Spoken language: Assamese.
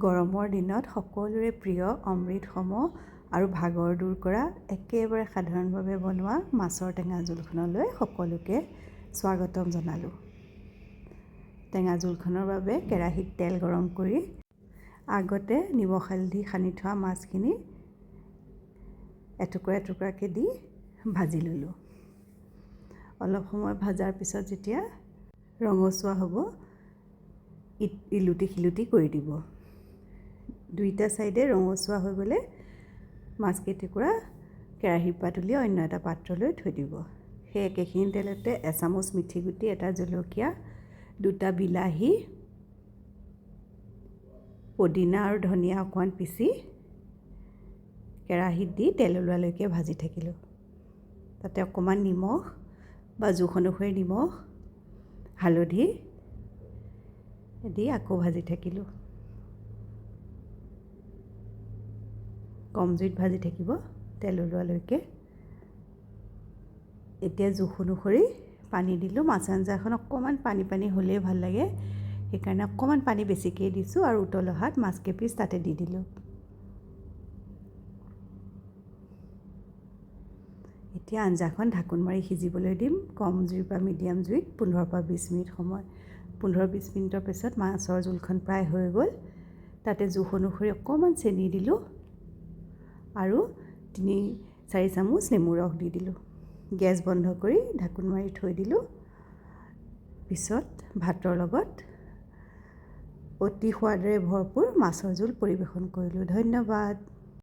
গৰমৰ দিনত সকলোৰে প্ৰিয় অমৃতসম আৰু ভাগৰ দূৰ কৰা একেবাৰে সাধাৰণভাৱে বনোৱা মাছৰ টেঙা জোলখনলৈ সকলোকে স্বাগতম জনালোঁ। টেঙা জোলখনৰ বাবে কেৰাহীত তেল গৰম কৰি আগতে নিমখ হালধি সানি থোৱা মাছখিনি এটুকুৰা এটুকুৰাকৈ দি ভাজি ল'লোঁ। অলপ সময় ভজাৰ পিছত যেতিয়া ৰঙচুৱা হ'ব, ইলুটি সিলুটি কৰি দিব। দুইটা ছাইডে ৰঙচুৱা হৈ গ'লে মাছ কেইটুকুৰা কেৰাহীৰ পৰা তুলি অন্য এটা পাত্ৰলৈ থৈ দিব। সেই একেখিনি তেলতে এচামুচ মিঠি গুটি, এটা জলকীয়া, দুটা বিলাহী, পদিনা আৰু ধনিয়া অকণমান পিচি কেৰাহীত দি তেল ওলোৱালৈকে ভাজি থাকিলোঁ। তাতে অকণমান নিমখ বা জোখ অনুসৰি নিমখ, হালধি দি আকৌ ভাজি থাকিলোঁ। কম জুইত ভাজি থাকিব তেল ওলোৱালৈকে। এতিয়া জোখ অনুসৰি পানী দিলোঁ। মাছ আঞ্জাখন অকণমান পানী পানী হ'লেই ভাল লাগে, সেইকাৰণে অকণমান পানী বেছিকেই দিছোঁ আৰু উতল অহাত মাছ কেইপিচ তাতে দি দিলোঁ। এতিয়া আঞ্জাখন ঢাকোন মাৰি সিজিবলৈ দিম কম জুইৰ পৰা মিডিয়াম জুইত 15ৰ পৰা 20 মিনিট সময়। 15-20 মিনিটৰ পিছত মাছৰ জোলখন প্ৰায় হৈ গ'ল। তাতে জোখ অনুসৰি অকণমান চেনি দিলোঁ আৰু 3-4 চামুচ নেমু ৰস দি দিলোঁ। গেছ বন্ধ কৰি ঢাকোন মাৰি থৈ দিলোঁ। পিছত ভাতৰ লগত অতি সোৱাদেৰে ভৰপূৰ মাছৰ জোল পৰিৱেশন কৰিলোঁ। ধন্যবাদ।